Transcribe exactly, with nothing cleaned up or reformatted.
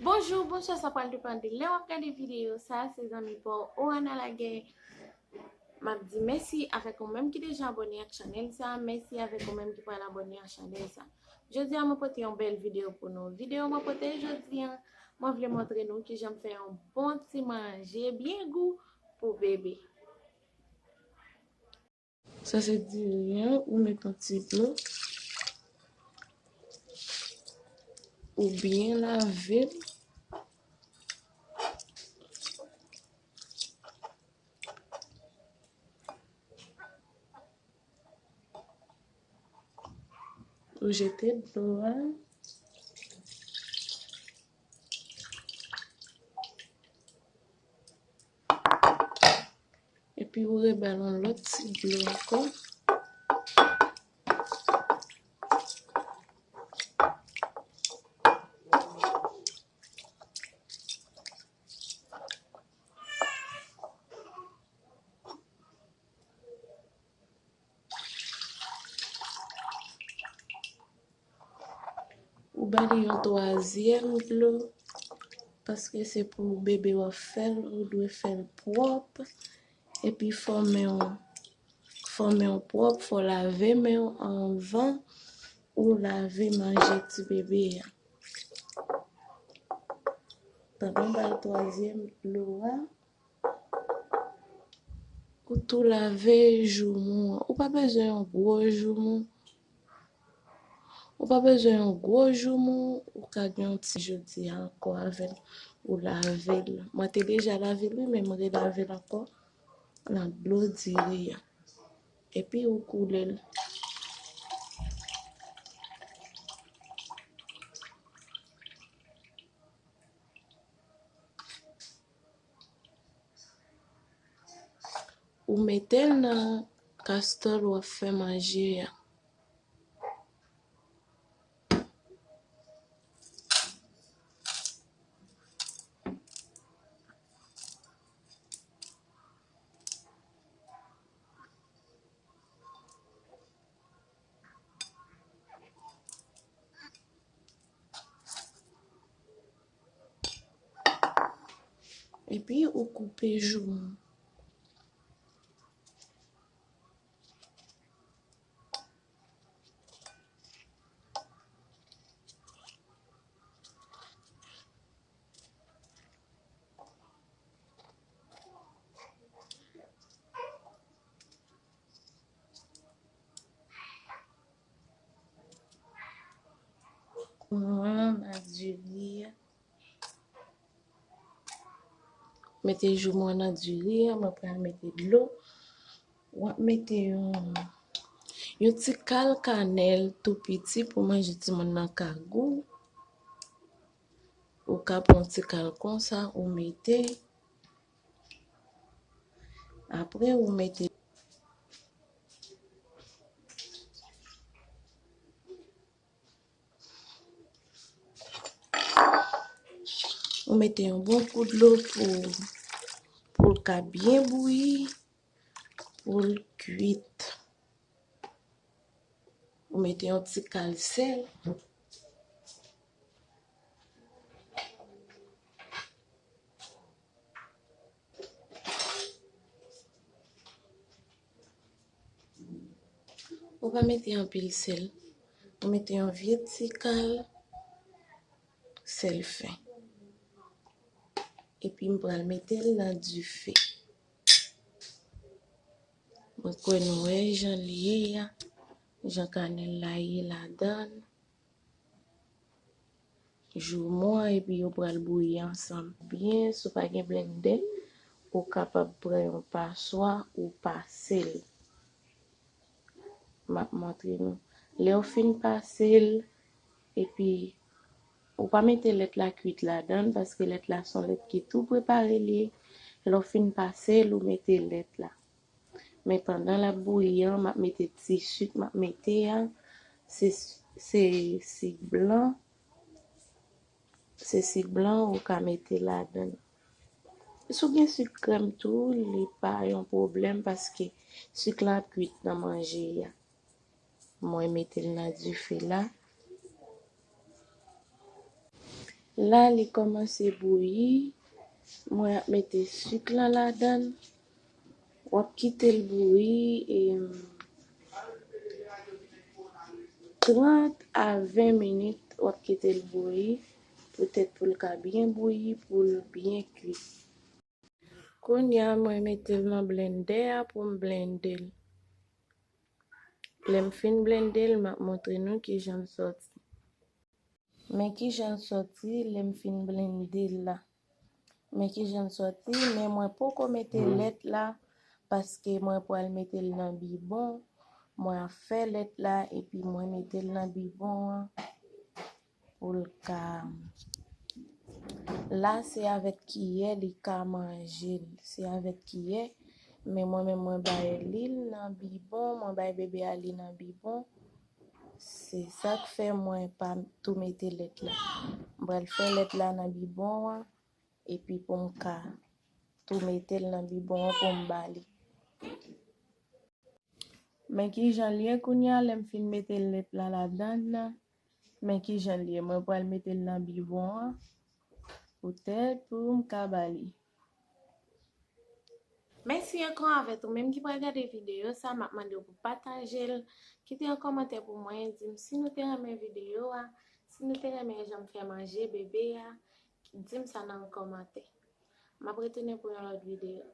Bonjou, bonswa, sa pral depann de lè w ap gade videyo sa. Se zanmi pa w Oana Laguerre. M ap di mèsi avèk ou menm ki deja abòne ak chanèl sa, mèsi avèk ou menm ki pral abòne ak chanèl sa. Jodi a, mwen pote yon bèl videyo pou nou. Videyo mwen pote jodi a, mwen vle montre nou kijan m fè yon bon ti manje byen gou pou bebe. Sa se diri an, ou met yon ti dlo, ou byen lave l. Ou jete dlo a. Epi ou rebal yon lòt ti dlo ankò. Ou ba li yon twazyèm dlo, paske se pou bebe w ap fè l, ou dwe fè l pwòp, epi fò men w, fò men w pwòp, fò lave men w anvan ou lave manje ti bebe a. Pandan w ba l twazyèm dlo a, ou tou lave joumou an. Ou pa bezwen yon gwo joumou. Ou pa bezwen yon gwo joumou. Ou ka gen yon ti jodi a ankò avè l. Ou lave l. Mwen te deja lave l, wi, men m relave l ankò nan dlo diri a. Epi ou koule l. Ou mete l nan kastòl w ap fè manje a. Epi ou koupe joumou. Joumou an nan diri a. Mete joumou an nan diri a, mwen pral mete dlo. W ap mete yon, yon ti kal kanèl tou piti pou manje timoun nan ka gou. Ou ka pran yon ti kal konsa, ou mete. Apre, ou mete Ou mete yon bon kou dlo pou, pou l ka byen bouyi, pou l kuit. Ou mete yon ti kal sèl. Ou pa mete anpil sèl. Ou mete yon vye ti kal sèl fen. Epi m pral mete l nan dife. Mwen kwè nou wè jan l ye a, jan kanèl la ye ladan l. Joumou an epi yo pral bouyi ansanm byen. Si w pa gen blendè, ou kapab pran yon paswa ou pase l. M ap montre nou. Lè w fin pase l, epi ou pa mete lèt la kuit ladan l, paske lèt la se yon lèt ki tou prepare li ye. Lè w fin pase l, ou mete lèt la. Men pandan l ap bouyi an, m ap mete ti sik, m ap mete a, se, se sik blan, se sik blan ou ka mete ladan l. Si w gen sik krèm tou, li pa yon pwoblèm paske sik la ap kuit nan manje a. Mwen mete l nan dife la. La, li kòmanse bouyi. Mwen ap mete sik lan ladan l. W ap kite l bouyi e trant a ven minit, w ap kite l bouyi poutèt pou l ka byen bouyi, pou l byen kui. Kounye a, mwen mete l nan blendè a pou m blende l. Lè m fin blende l, m ap montre nou kijan l sòti. Men kijan l sòti lè m fin blende l la. Men kijan l sòti, men mwen poko mete lèt la, paske mwen pral mete l nan bibon. Mwen ap fè lèt la, epi mwen mete l nan bibon an pou l ka. La, se avèk kiyè li ka manje l. Se avèk kiyè. Men mwen menm, mwen bay li l nan bibon, mwen bay bebe a li nan bibon. Se sa k fè mwen pa tou mete lèt la. Mwen pral fè lèt la nan bibon an, epi pou m ka tou mete l nan bibon an pou m ba li. Men kijan l ye kounye a, lè m fin mete lèt la ladan l nan. Men kijan l ye, mwen pral mete l nan bibon an poutèt pou m ka ba li. Mèsi ankò avèk ou menm ki pral gade videyo sa, m ap mande w pou pataje l, kite yon kòmantè pou mwen, di m si nou te renmen videyo a, si nou te renmen jan m fè manje bebe a, di m sa nan yon kòmantè. M ap retounen pou yon lòt videyo.